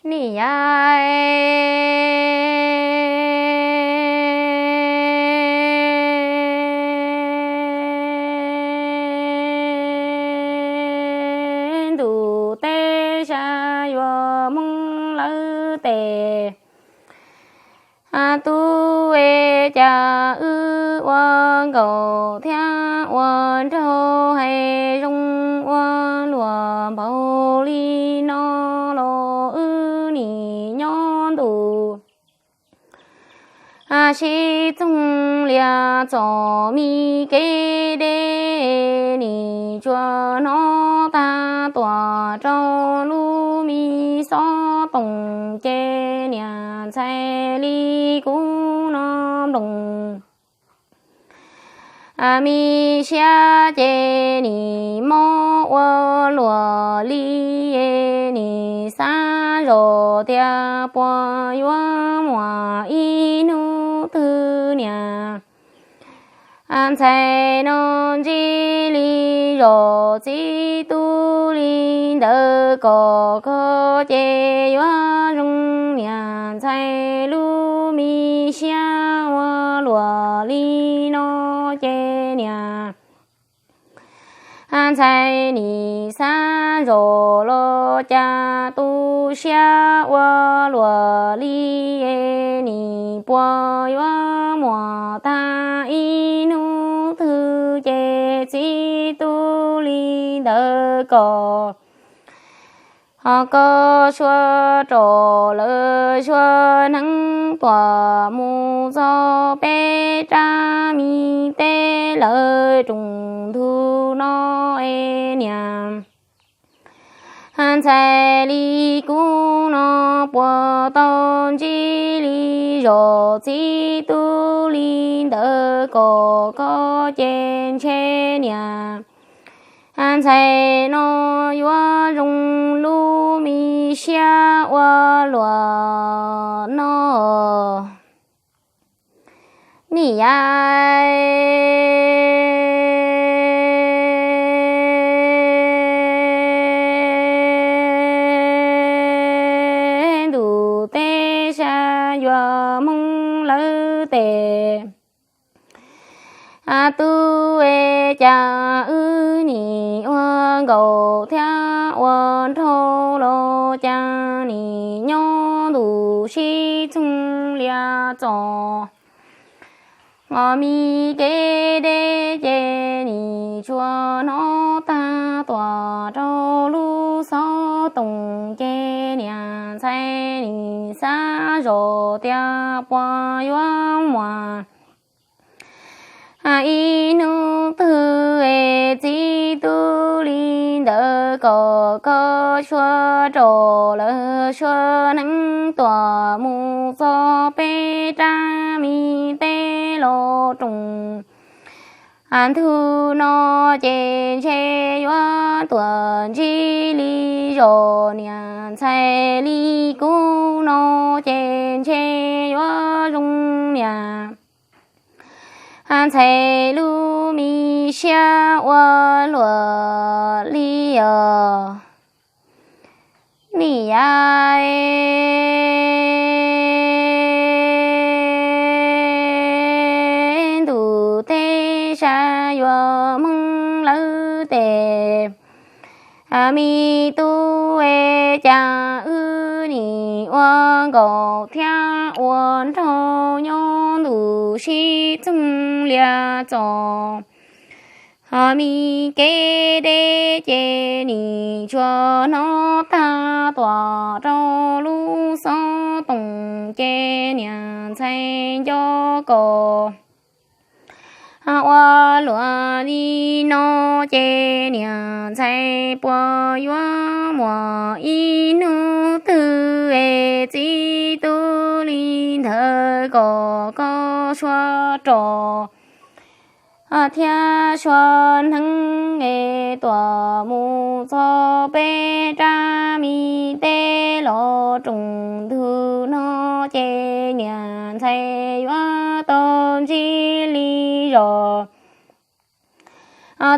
Niam yau, ntuj teb sab yuav hmoov lawm tes, tub es cas wb ua nkauj thiab ua nraug hais zoo ua luag npaum li no los wb nim nyob ntuj sib txoog lias txom, me kev deb nim tsuas hnov tag tuam rau lub me xov tooj ces niam ntxhais li kuv no nploos me siab ces nim mob ua luaj li, nim xav zoj tias puas yuav muaj ib hnub twg niam ntxhais no ntsib li zos txiv tub li ntawd kom koj ces yuav zoo niam ntxhais lub me siab ua luaj li no ces niam ntxhais nim xav zoj los cas tu siab ua luaj li, nim puas yuav muaj tag ib hnub twg ces txiv tub li ntawd kom ho koj suav rau lawv suav hneev tuaj mus txog peb rab me teb lawv rooj ntug no es niam ntxhais li kuv no puas tau ntsib li zos txiv tub li ntawd kom koj ces ntshe niam ntxhais no yuav zoo lub me siab ua luaj no niam yau, ntuj teb sab yuav hmoov lawm tes, tub es cas wb nim ua nkauj thiab ua nraug los cas nim nyob ntuj sib txoog lias txom, me kev deb ces nim tsuas hnov tag tuam rau lub xov tooj ces niam ntxhais nim xav zoj tias puas yuav muaj ib hnub twg es txiv tub li ntawd kom koj suav rau lawv suav hneev tuaj mus txog peb rab me teb los rooj ntug no ces ntshe yuav tuaj ntsib li zos niam ntxhais li kuv no ces ntshe yuav zoo niam ntxhais lub me siab ua luaj li os niam yau, ntuj teb sab yuav hmoov lawm tes, me tub es cas wb nim ua nkauj thiab ua nraug nyob ntuj sib txoog lias txom, me kev deb ces nim tsuas hnov tag tuam rau lub xov tooj ces niam ntxhais nco kom ua luaj li no ces niam ntxhais puas yuav muaj ib hnub twg es txiv tub li ntawd kom koj suav rau thiab suav hneev es tuaj mus txog peb rab me teb los rooj ntug no ces niam ntxhais yuav tau ntsib li zos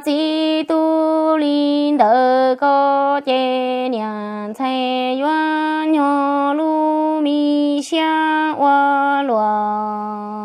txiv tub li ntawd koj ces niam ntxhais yuav nyob tshiab ua luaj.